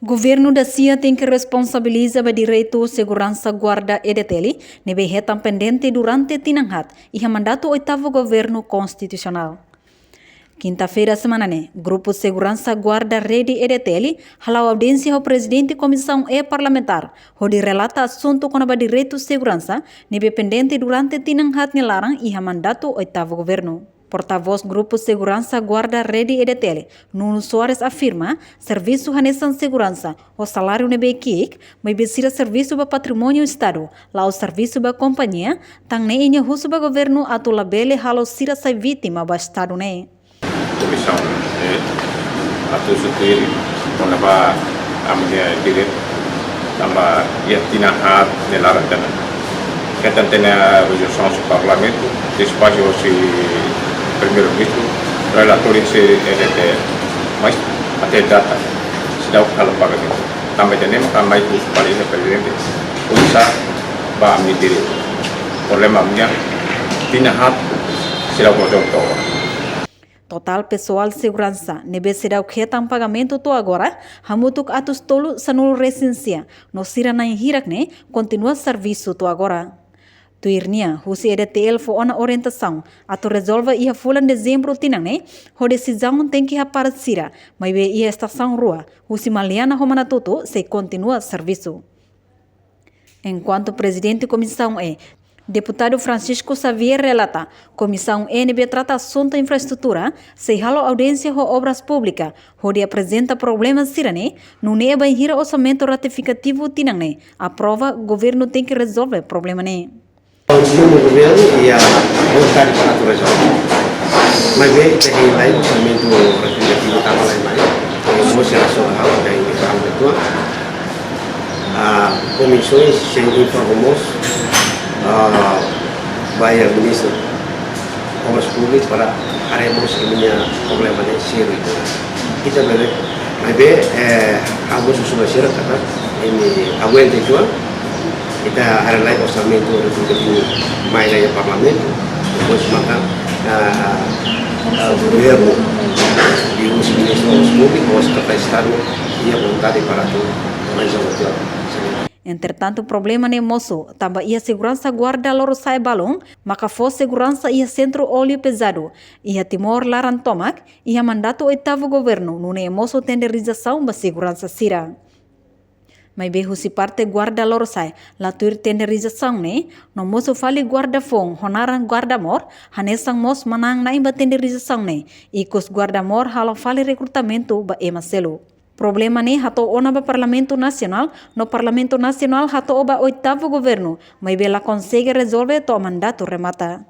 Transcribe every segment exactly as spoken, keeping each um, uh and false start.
Governu da-sia tenke responsabiliza ba direitu seguransa guarda E D T L ne'ebé hetan pendente durante tinan haat iha mandatu oitavu governu konstitusionál. Kinta-feira semana ne'e, Grupu Seguransa Guarda Rede E D T L hala'o audiénsia ho Prezidente Komisaun E Parlamentár, hodi relata asuntu kona-ba direitu seguransa ne'ebé pendente durante tinan haat nia laran iha mandatu oitavu governu. Portavós Grupu Seguransa Guarda Rede E D T L, Nuno Soares afirma, servisu hanesan seguransa ho saláriu ne'ebé ki'ik, maibé sira servisu ba patrimóniu Estadu, la'ós servisu ba kompañia, tan ne'e nia husu ba governu atu labele halo sira sai vítima ba Estadu ne'e. Komisaun, eh, atu substituir kona-ba ami-nia direitu tanba iha tinan haat nia laran tiha ona. Hetan tiha ona rezolusaun husi Parlamentu, despaxu husi Primeiru-Ministru, relatóriu husi E D T L, mas até data seidauk halo pagamentu. Tanba ida-ne'e mak ami mai husu ba Prezidente, oinsá ba ami-nia direitu. Problema ami-nian tinan haat seidauk halo to'o agora. Totál pesoál seguransa ne'ebé seidauk hetan pagamentu to'o agora hamutuk atus tolu sanulu resin sia, no sira na'in hirak ne'e kontinua servisu to'o agora. Tuir nia, husi E D T L fó ona orientasaun atu rezolve iha fulan Dezembru tinan ne'e, ho desizaun tenke hapara sira, maibé iha estasaun rua, husi Maliana ho Manatuto, sei kontinua servisu. Enkuantu Prezidente Komisaun E, Deputadu Francisco Xavier relata, Komisaun E ne'ebé trata asuntu infraestrutura, sei halo audiénsia ho Obras Públikas, hodi aprezenta problema sira-ne'e, nune'e bainhira orsamentu ratifikativu tinan ne'e aprova, governu tenke rezolve problema ne'e. Novo governu iha vontade para atu rezolve. Maibé, ita hein lai orsamentu ratifikativu tanba la mai. Mós relasaun ha'u, ita hein fa'an betua. Ah, komisaun sei informa mós, ah, ba iha Ministru Obras Públikas para haree mós imi-nia problema ne'e sériu. Ita bele, maibé, eh, ha'u mós husu ba sira katak imi aguenta duni. Ita haree lai orsamentu ratifikativu mai lai iha Parlamentu. Depois maka, ah, ah, governu, husi Ministru Obras Públikas, mós Sekretáriu Estadu, iha vontade para atu rezolve. Entretantu, problema ne'e mosu tanba iha seguransa guarda Lorosa'e balun maka fó seguransa iha sentru óleu pezadu iha Timor laran tomak, iha mandatu oitavu governu, nune'e mosu tenderizasaun ba seguransa sira. Maibé husi parte guarda Lorosa'e la tuir tenderizasaun ne'e, no mosu fali guarda foun ho naran guarda-mor, hanesan mós manán-na'in ba tenderizasaun ne'e, ikus guarda-mor halo fali rekrutamentu ba ema seluk. Problema ne'e hato'o ona ba Parlamentu Nasionál, no Parlamentu Nasionál hato'o ba oitavu governu, maibé la konsege rezolve to'o mandatu remata.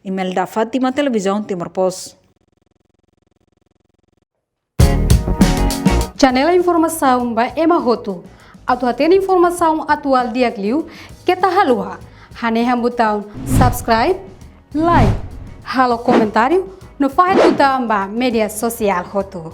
Imelda Fátima, Televizaun Timor Post. Janela informasaun ba ema hotu. Atu hatene informasaun atuál di'ak liu, keta haluha hanehan butaun subscribe, like, halo komentáriu, no fahe tutan ba média sosiál hotu.